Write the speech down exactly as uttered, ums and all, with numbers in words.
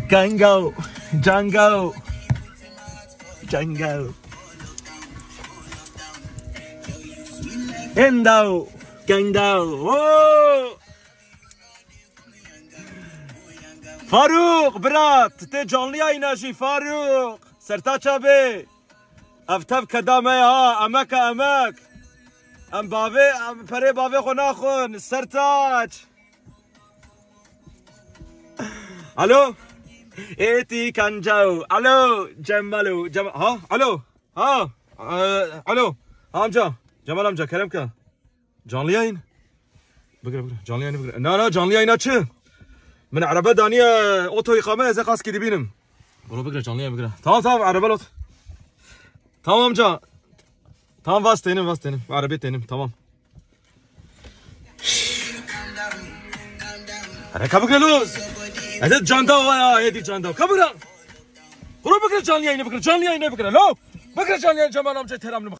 Gango, Django, Django. Endo, Gendo. Oh! Farûq, bira, tu tê canlî yayîna jî, Farûq. Sertaça bê. Ev tev keda me ya, ha, emek e, emek. Em bavê, em perê bavê xwe naxwin, Sertaç. Alo? Êtî Kancaw. Alo, Cemalo, Cem-, ha? Alo? Ha? Ee, alo? Ha, amca. Cemal amca, kerem ke. Canlı yayın. Bigire, bigire. Canlı yayını bigire. Na, na, canlı yayın açı. Min araba daniye, oto yıkama, ez kaski dibînim. Bunu bigire, canlı yayın bigire. Tamam, tamam, araba lot. Tamam amca. Tamam, vas tenim, vas tenim. Araba tenim, tamam. Reka bigire luz. Hadi canda var ya, hadi canda. Kabira. Bunu bigire, canlı yayını bigire, canlı yayını bigire. Lo. Bigire canlı yayını, Cemal amca, teramını